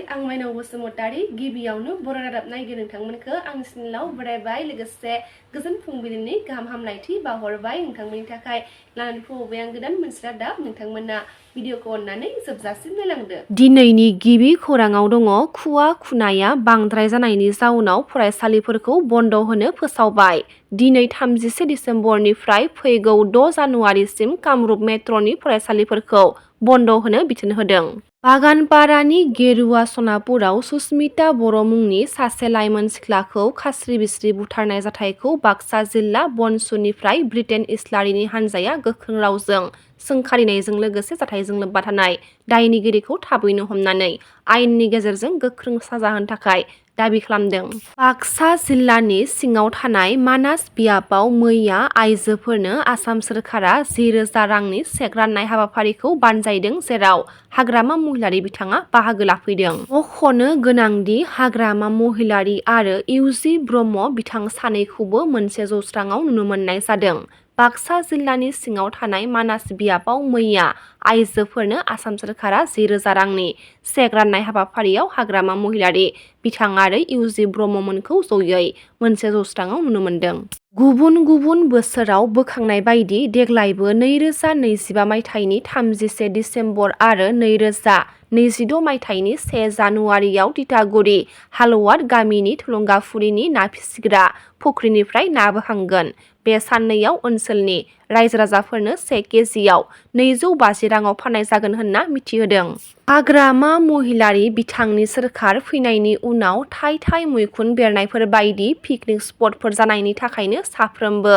आं माइनाव बसुमतारी गिबियावनो बर' रादाब नायगिरि नोंथांमोनखौ आंनि चेनेलाव बरायबाय लोगोसे गोजोन फुंबिलिनि गाहाम हामलायथि बावहरबाय नोंथांमोननि थाखाय लानानै फैबाय आं गोदान मोनसे रादाब नोंथांमोना भिडिअखौ अननानै जोबजासिम नायलांदो। दिनैनि गिबि खौराङाव दङ खुवा खुनाया बांद्राय जानायनि जाउनाव फरायसालिफोरखौ बन्द होनो फोसावबाय। दिनै 31 डिसेम्बरनिफ्राय फैगौ 6 जानुवारिसिम कामरुप मेट्र'नि फरायसालिफोरखौ बन्द होनो बिथोन होदों। बागानपारानि गेरुवा सनापुराव सुस्मिता बर' मुंनि सासे लाइमोन सिख्लाखौ खास्रि बिस्रि बुथारनाय जाथायखौ बाक्सा जिल्ला बनसुनिफ्राय ब्रिटेन इस्लारिनि हान्जाया गोख्रों रावजों सोंखारिनायजों लोगोसे जाथायजों लोब्बा थानाय दायनिगिरिखौ थाबैनो हमनानै आयेननि गेजेरजों गोख्रों साजा होनो थाखाय दाबि खालामदों। बाक्सा जिल्लानि सिङाव थानाय मानास बियाबाव मैया आइजोफोरनो आसाम सोरखारा 10,000 रांनि चेक राननाय हाबाफारिखौ बानजायदों जेराव हाग्रामा महिलारि बिथाङा बाहागो लाफैदों। मख'नो गोनांदि हाग्रामा महिलारि आरो इउजि ब्रह्म बिथां सानैखौबो मोनसे जौस्राङाव नुनो मोननाय जादों। बाक्सा जिल्लानि सिङाव थानाय मानास बियाबाव मैया आइजोफोरनो आसाम सोरखारा 10,000 रांनि चेक राननाय हाबाफारियाव हाग्रामा महिलारि बिथां आरो इउजि ब्रह्ममोनखौ जयै मोनसे जौस्राङाव नुनो मोनदों। गुबुन गुबुन बोसोराव बोखांनाय बायदि देग्लायबो 2025 मायथाइनि 31 डिसेम्बर आरो 2026 मायथाइनि 1 जानुवारियाव तितागुरि हालवाद गामिनि थुलुंगाफुरिनि ना फिसिग्रा फुख्रिनिफ्राय ना बोखांगोन। बे साननैयाव ओनसोलनि रायजो राजाफोरनो 1 केजिआव 250 राङाव फाननाय जागोन होनना मिथिहोदों। हाग्रामा महिलारि बिथांनि सोरखार फैनायनि उनाव थाय मैखुन बेरनायफोर बायदि पिकनिक स्पटफोर जानायनि थाखायनो साफ्रोमबो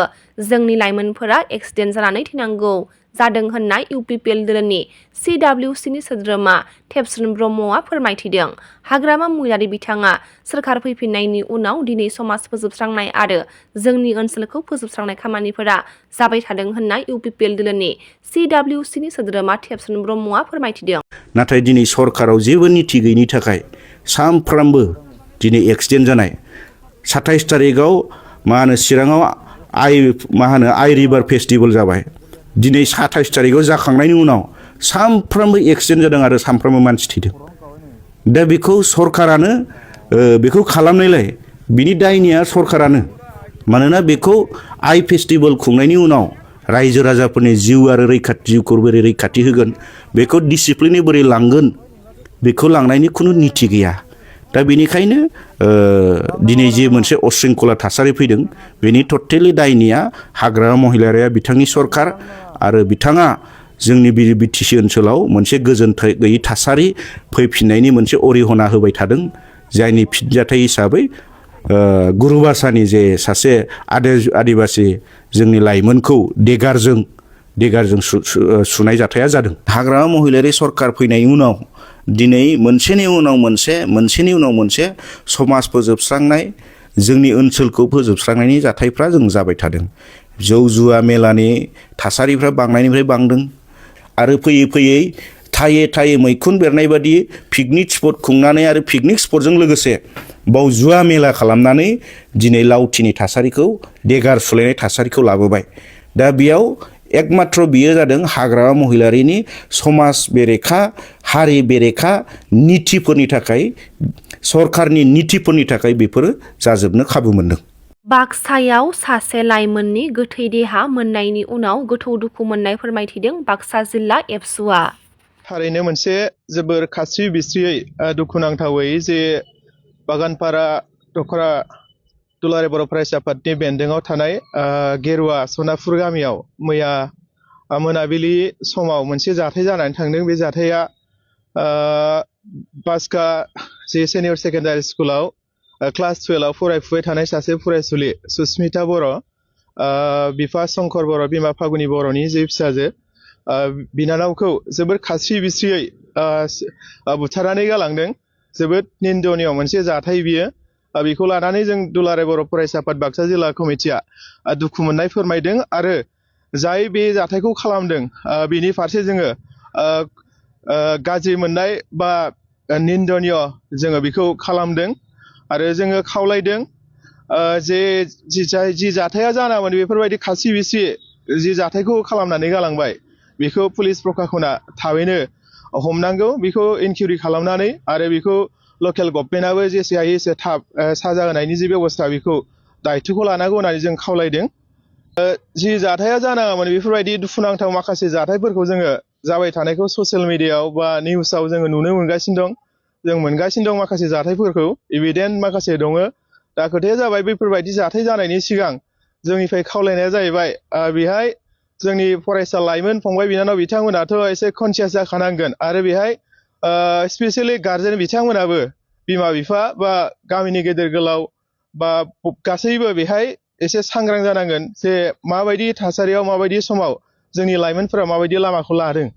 जोंनि लाइमोनफोरा एक्सिडेन्ट जानानै थैनांगौ जादों होनना इउपिपिएल दोलोनि CWCनि सोद्रोमा थेबसोन ब्रह्मआ फोरमायथिदों। हाग्रामा महिलारि बिथाङा सोरखार फैफिननायनि उनाव दिनै समाज फोजोबस्रांनाय आरो जोंनि ओनसोलखौ फोजोबस्रांनाय खामानिफोरा जाबाय थादों होनना इउपिपिएल दोलोनि CWCनि सोद्रोमा थेबसोन ब्रह्मआ फोरमायथिदों। नाथाय दिनै सरकाराव जेबो नीति गैयिनि थाखाय सानफ्रामबो दिनै एक्सिडेन्ट जानाय 27 तारिखआव चिराङाव आइ रिभार फेस्टिभेल जाबाय। दिनै 27 तारिखआव जाखांनायनि उनाव सानफ्रामबो एक्सिडेन्ट जादों आरो सानफ्रामबो मानसि थैदों। दा बेखौ सरकारानो बेखौ खालामनायलाय बिनि दायनिया सरकारानो। मानोना बेखौ आइ फेस्टिभेल खुंनायनि उनाव रायजो राजाफोरनि जिउ आरो जिउखौ बोरै रैखाथि होगोन बेखौ डिसिप्लिनै बोरै लांगोन बेखौ लांनायनि खुनु नीति गैया। दा बेनिखायनो दिनै जे मोनसे अशृंखला थासारि फैदों बेनि टटेलि दायनिया हाग्रामा महिलारिया बिथांनि सरकार आरो बिथाङा जोंनि बिटिसि ओनसोलाव मोनसे गोजोन गैयै थासारि फैफिननायनि मोनसे अरिहना होबाय थादों। जायनि फिनजाथाय हिसाबै गुरुबासानि जे सासे आदिबासि जोंनि लाइमोनखौ देगारजों सुनाय जाथाया जादों। हाग्रामा महिलारि सरकार फैनायनि उनाव दिनै मोनसेनि उनाव मोनसे समाज फोजोबस्रांनाय जोंनि ओनसोलखौ फोजोबस्रांनायनि जाथायफ्रा जों जाबाय थादों। जौ जुवा मेलानि थासारिफ्रा बांनायनिफ्राय बांदों आरो फैयै थायै मैखुन बेरनाय बादि पिकनिक स्पट खुंनानै आरो पिकनिक स्पटजों लोगोसे बाव जुवा मेला खालामनानै दिनै लावथिनि थासारिखौ देगार सुलायनाय थासारिखौ लाबोबाय। दा बेयाव एकमात्र बियो जादों हाग्रामा महिलारिनि समाज बेरेखा हारि बेरेखा नीतिफोरनि थाखाय सरकारनि नीतिफोरनि थाखाय बेफोरो जाजोबनो खाबु मोनदों। बाक्सायाव सासे लाइमोननि गोथै देहा मोननायनि उनाव गोथौ दुखु मोननाय फोरमायथिदों बाक्सा जिल्ला एबसुआ। थारैनो मोनसे जोबोर खास्रि बिस्रियै दुखुनांथावै जे बागानपारा दखरा दुलाराय बर' फरायसा आफादनि बेन्दोङाव थानाय गेरुवा सनापुर गामियाव मैया मोनाबिलि समाव मोनसे जाथाय जानानै थांदों। बे जाथाया बास्का जे सिनियर सेकेन्डारि स्कुलाव क्लास 12आव फरायफुबाय थानाय सासे फरायसुलि सुस्मिता बर', बिफा शंकर बर', बिमा फागुनि बर'नि जे फिसाजो बिनानावखौ जोबोर खास्रि बिस्रियै बुथारनानै गालांदों। जोबोद निन्दनीय मोनसे जाथाय बियो। बेखौ लानानै जों दुलाराय बर' फरायसा आफाद बाक्सा जिल्ला कमिटिया दुखु मोननाय फोरमायदों आरो जाय बे जाथायखौ खालामदों बेनि फारसे जोङो गाज्रि मोननाय बा निन्दनीय जोङो बेखौ खालामदों आरो जोङो खावलायदों जि जाथाया जानामोन बेफोरबायदि खास्रि बिस्रि जि जाथायखौ खालामनानै गालांबाय बेखौ पुलिस प्रखाखना थाबैनो हमनांगौ बेखौ इनक्वायरि खालामनानै आरो बेखौ लकेल गभर्नमेन्टआबो जेसे हायो एसे थाब साजा होनायनि जि बेबस्था बेखौ दायित्वखौ लानांगौ होननानै जों खावलायदों। जि जाथाया जानाङामोन बेफोरबायदि दुखुनांथाव माखासे जाथायफोरखौ जोङो जाबाय थानायखौ ससियेल मिडियायाव बा निउसाव जोङो नुनो मोनगासिनो दं। जों मोनगासिनो दं माखासे जाथायफोरखौ एभिडेन्ट माखासे दङ। दा खोथाया जाबाय बैफोरबायदि जाथाय जानायनि सिगां जोंनिफ्राय खावलायनाया जाहैबाय बेहाय जोंनि फरायसा लाइमोन फंबाय बिनानाव बिथांमोनाथ' एसे कनसियास जाखानांगोन आरो बेहाय स्पेसियेलि गार्जेन बिथांमोनाबो बिमा बिफा बा गामिनि गेदेर गोलाव बा गासैबो बेहाय एसे सांग्रां जानांगोन जे माबायदि थासारियाव माबायदि समाव जोंनि लाइमोनफोरा माबायदि लामाखौ लादों।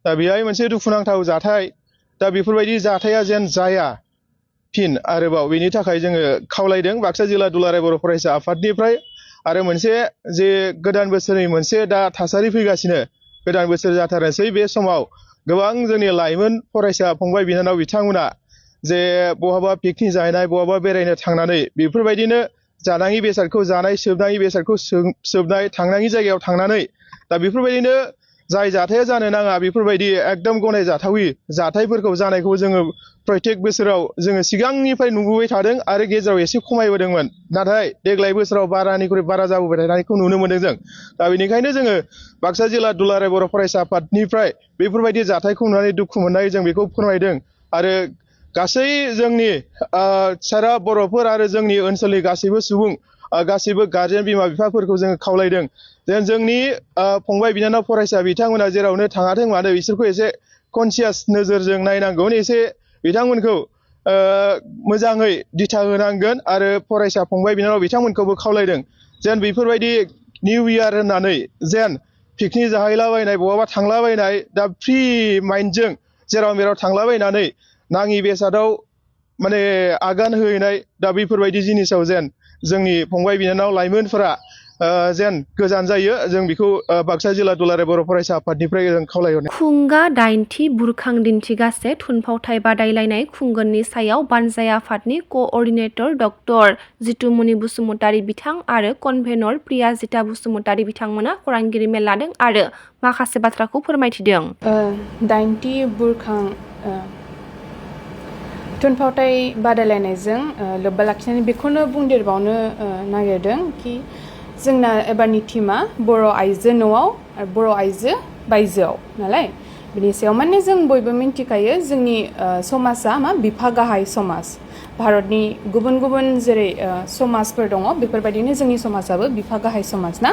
दा बेहाय मोनसे दुखुनांथाव जाथाय दा बेफोरबायदि जाथाया जेन जाया फिन आरोबाव बेनि थाखाय जोङो खावलायदों बाक्सा जिल्ला दुलाराय बर' फरायसा आफादनिफ्राय। आरो मोनसे जे गोदान बोसोरनि मोनसे दा थासारि फैगासिनो गोदान बोसोर जाथारनोसै बे समाव गोबां जोंनि लाइमोन फरायसा फंबाय बिनानाव बिथांमोना जे बहाबा पिकनिक जाहैनाय बहाबा बेरायनो थांनानै बेफोरबायदिनो जानाङि बेसादखौ जानाय सोबनाङि बेसादखौ सोबनाय थांनाङि जायगायाव थांनानै दा बेफोरबायदिनो जाय जाथाया जानो नाङा बेफोरबायदि एकदम गनायजाथावि जाथायफोरखौ जानायखौ जोङो प्रत्येक बोसोराव जोङो सिगांनिफ्राय नुबोबाय थादों आरो गेजेराव एसे खमायबोदोंमोन। नाथाय देग्लाय बोसोराव बारानिख्रुइ बारा जाबोबाय थानायखौ नुनो मोनदों जों। दा बेनिखायनो जोङो बाक्सा जिल्ला दुलाराय बर' फरायसा आफादनिफ्राय बेफोरबायदि जाथायखौ नुनानै दुखु मोननाय जों बेखौ फोरमायदों आरो गासै जोंनि सारा बर'फोर आरो जोंनि ओनसोलनि गासैबो सुबुं गासैबो गार्जेन बिमा बिफाफोरखौ जोङो खावलायदों जेन जोंनि फंबाय बिनानाव फरायसा बिथांमोना जेरावनो थाङाथों मानो बिसोरखौ एसे कनसियास नोजोरजों नायनांगोन एसे बिथांमोनखौ मोजाङै दिथा होनांगोन आरो फरायसा फंबाय बिनानाव बिथांमोनखौबो खावलायदों जेन बेफोरबायदि निउ इयार होननानै जेन पिकनिक जाहैलाबायनाय बहाबा थांलाबायनाय दा फ्रि माइन्डजों जेराव मेराव थांलाबायनानै नाङि बेसादाव माने आगान होहैनाय दा बेफोरबायदि जिनिसाव जेन जोंनि फंबाय बिनानाव लाइमोनफोरा जेन गोजान जायो जों बेखौ बाक्सा जिल्ला दुलाराय बर' फरायसा आफादनिफ्राय जों खावलायहरनाय। खुंगा 8थि बुरखां दिन्थिगासे थुनफावथाय बादायलायनाय खुंगोननि सायाव बानजाय आफादनि क'अर्डिनेटर डक्टर जितुमनि बसुमतारी बिथां आरो कनभेनर प्रियाजिता बसुमतारी बिथांमोना खौरांगिरि मेल लादों आरो माखासे बाथ्राखौ फोरमायथिदों। 8थि बुरखां थुनफावथाय बादायलायनायजों लोब्बा लाखिनानै बेखौनो बुंदेरबावनो नागिरदों कि जोंना एबारनि टीमा बर' आइजो न'आव आरो बर' आइजो बायजोआव नालाय बिनि सायाव माने जों बयबो मिन्थिखायो जोंनि समाजा मा बिफा गाहाय समाज भारतनि गुबुन गुबुन जेरै समाजफोर दङ बेफोरबायदिनो जोंनि समाजाबो बिफा गाहाय समाज ना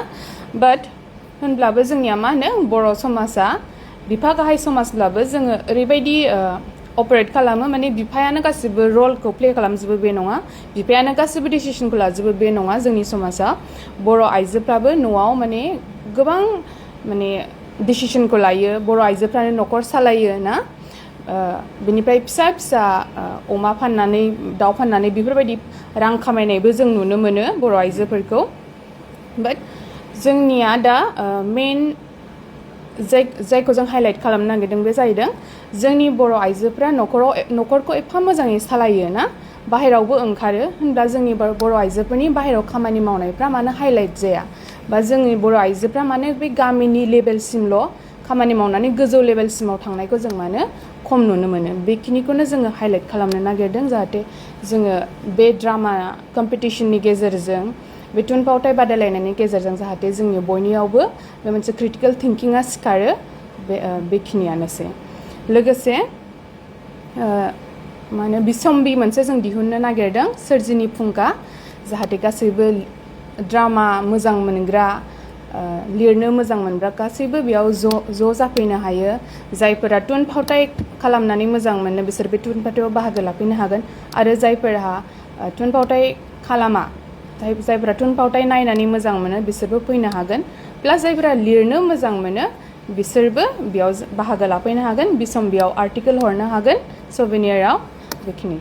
बाट होनब्लाबो जोंनिया मा होनो बर' समाजा बिफा गाहाय समाजब्लाबो जोङो ओरैबायदि अपारेट खालामो माने बिफायानो गासिबो रलखौ प्ले खालामजोबो बे नङा बिफायानो गासिबो डिसिसनखौ लाजोबो बे नङा जोंनि समाजा बर' आइजोफ्राबो न'आव माने गोबां माने डिसिसनखौ लायो बर' आइजोफ्रानो न'खर सालायो ना बिनिफ्राय फिसा फिसा अमा फाननानै दाउ फाननानै बेफोरबायदि रां खामायनायबो जों नुनो मोनो बर' आइजोफोरखौ बाट जोंनिया दा मेन जायखौ जों हाइलाइट खालामनो नागिरदों बे जाहैदों जोंनि बर' आइजोफ्रा न'खरखौ एफा मोजाङै सालायो ना बाहेरावबो ओंखारो होनब्ला जोंनि बर' आइजोफोरनि बाहेराव खामानि मावनायफ्रा मानो हाइलाइट जाया बा जोंनि बर' आइजोफ्रा मानो बे गामिनि लेभेलसिमल' खामानि मावनानै गोजौ लेभेलसिमाव थांनायखौ जों मानो खम नुनो मोनो बेखिनिखौनो जोङो हाइलाइट खालामनो नागिरदों जाहाथे जोङो बे ड्रामा कम्पिटिशननि गेजेरजों बे थुनफावथाय बादायलायनायनि गेजेरजों जाहाथे जोंनि बयनियावबो बे मोनसे क्रिटिकेल थिंकिंआ सिखारो बेखिनियानोसै लोगोसे मा होनो बिसम्बि मोनसे जों दिहुननो नागिरदों सोरजिनि फुंखा जाहाथे गासैबो ड्रामा मोजां मोनग्रा लिरनो मोजां मोनग्रा गासैबो बेयाव ज' जाफैनो हायो जायफोरा थुनफावथाय खालामनानै मोजां मोनो बिसोर बे थुनफावथायाव बाहागो लाफैनो हागोन आरो जायफोरहा थुनफावथाय खालामा जायफोरा थुनफावथाय नायनानै मोजां मोनो बिसोरबो फैनो हागोन प्लास जायफोरा लिरनो मोजां मोनो बिसोरबो बेयाव बाहागो लाफैनो हागोन बिसम्बियाव आर्टिकेल हरनो हागोन सभेनियाराव बेखिनि